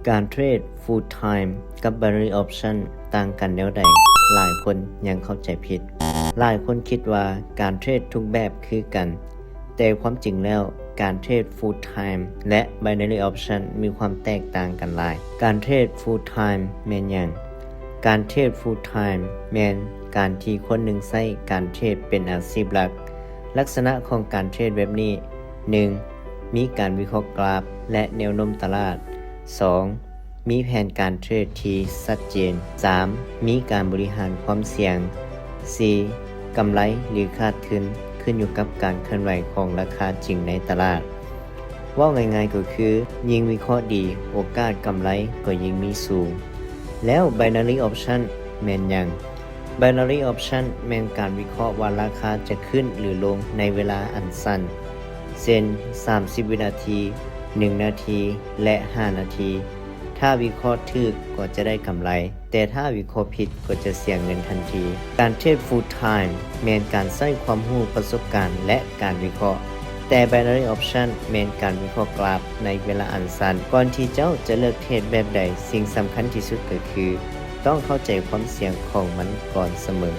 ການເທຣດ Full Time ກັບ Binary Option ຕ່າງກັນແນວໃດ? ຫຼາຍຄົນຍັງເຂົ້າໃຈຜິດ. ຫຼາຍຄົນຄິດວ່າການເທຣດທຸກແບບຄືກັນ, ແຕ່ຄວາມຈິງແລ້ວ, ການເທຣດ Full Time ແລະ Binary Option ມີຄວາມແຕກຕ່າງກັນຫຼາຍ. ການເທຣດ Full Time ແມ່ນຫຍັງ? ການເທຣດ Full Time ແມ່ນການທີ່ຄົນໜຶ່ງໃຊ້ການເທຣດເປັນອາຊີບຫຼັກ. ລັກສະນະຂອງການເທຣດແບບນີ້, ໜຶ່ງ ມີການວິເຄາະກຣາຟ ແລະ ແນວໂນ້ມຕະຫຼາດ. ສອງ ມີແຜນການເທຣດທີ່ຊັດເຈນ. ສາມ ມີການບໍລິຫານຄວາມສ່ຽງ. ສີ່ ກຳໄລ ຫຼື ຂາດທຶນ ຂຶ້ນຢູ່ກັບການເຄື່ອນໄຫວຂອງລາຄາຈິງໃນຕະຫຼາດ. ເວົ້າງ່າຍໆກໍຄື, ຍິ່ງວິເຄາະດີ, ໂອກາດກຳໄລກໍຍິ່ງມີສູງ. ແລ້ວ Binary Option ແມ່ນຫຍັງ? Binary Option ແມ່ນການວິເຄາະວ່າລາຄາຈະຂຶ້ນ ຫຼື ລົງໃນເວລາອັນສັ້ນ, ເຊັ່ນ ສາມສິບວິນາທີ, ໜຶ່ງນາທີ ແລະ ຫ້ານາທີ. ຖ້າວິເຄາະຖືກກໍຈະໄດ້ກຳໄລ, ແຕ່ຖ້າວິເຄາະຜິດກໍຈະເສຍເງິນທັນທີ. ການເທຣດ Full Time ແມ່ນການໃຊ້ຄວາມຮູ້, ປະສົບການ ແລະ ການວິເຄາະ, ແຕ່ Binary Option ແມ່ນການວິເຄາະກຣາຟໃນເວລາອັນສັ້ນ. ກ່ອນທີ່ເຈົ້າຈະເລືອກເທຣດແບບໃດ, ສິ່ງສຳຄັນທີ່ສຸດກໍຄື ຕ້ອງເຂົ້າໃຈຄວາມສ່ຽງຂອງມັນກ່ອນສະເໝີ.